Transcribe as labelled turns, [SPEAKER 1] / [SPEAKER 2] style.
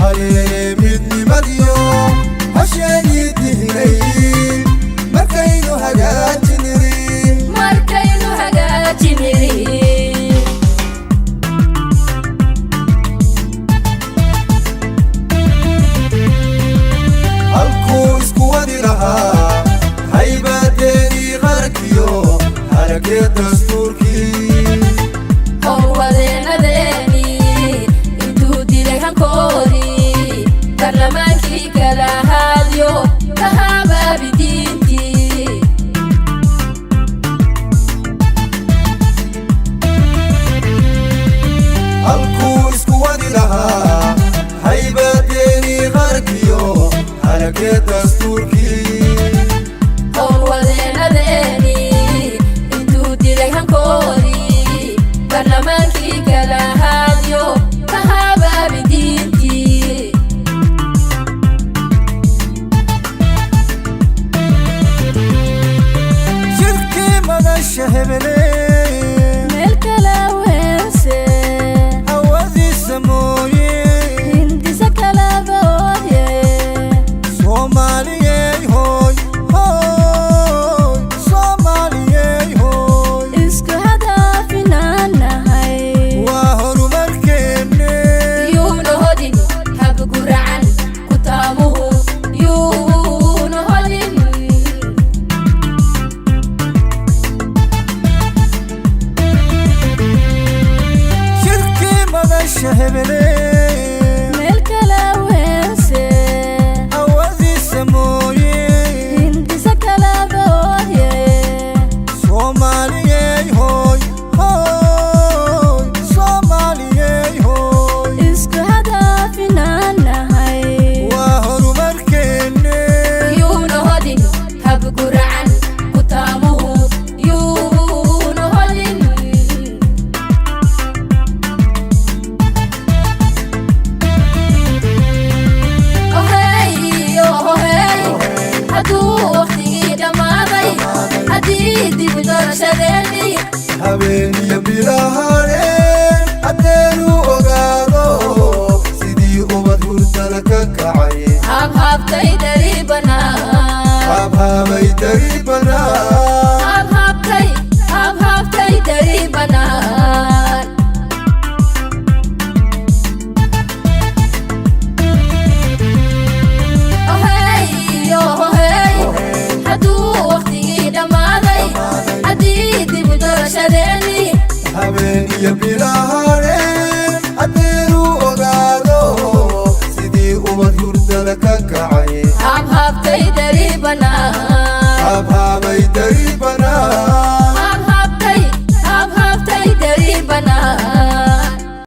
[SPEAKER 1] Hayeeye, midnimadiyo hasheenii dihnay markaynu hagaajiniri.
[SPEAKER 2] Markaynu hagaajiniri.
[SPEAKER 1] Halkuu isku wadi lahaa haybadeenii qarankiyo haragee dastuurkii.
[SPEAKER 2] Howlwadeenadeeni intuu dilay hankoodii, barlamaankii kala haadyo ka habaabidiintii.
[SPEAKER 1] Halkuu isku wadi lahaa haybadeenii qarankiyo haragee dastuurkii.
[SPEAKER 2] Howlwadeenadeeni intuu dilay hankoodii, barlamaankii kala haadyo ka habaabidiintii.
[SPEAKER 1] Shirkii madasha hebele
[SPEAKER 2] meel kala weelse
[SPEAKER 1] hawadiisa mooye
[SPEAKER 2] hindisa kalabaoodye.
[SPEAKER 1] Soomaaliyey hooy hooy, Soomaaliyey hooy.
[SPEAKER 2] Isku hadaafinaan nahay.
[SPEAKER 1] Waa horumarkeenne.
[SPEAKER 2] Yuuna hodin habguracan kutaamuhu, yuuna hodin.
[SPEAKER 1] Shirkii madasha hebele
[SPEAKER 2] meel kala weelse
[SPEAKER 1] hawadiisa mooye
[SPEAKER 2] hindisa kalabaoodye.
[SPEAKER 1] Soomaaliyey hooy hooy, Soomaaliyey hooy.
[SPEAKER 2] Isku hadaafinaan nahay.
[SPEAKER 1] Waa horumarkeenne.
[SPEAKER 2] Yuuna hodin habguracan kutaamuhu, yuuna hodin. Ohey, ohey, hadduu waqtigii dhammaaday, haddii dib doorashadeennii
[SPEAKER 1] Habeeniyo bilahare.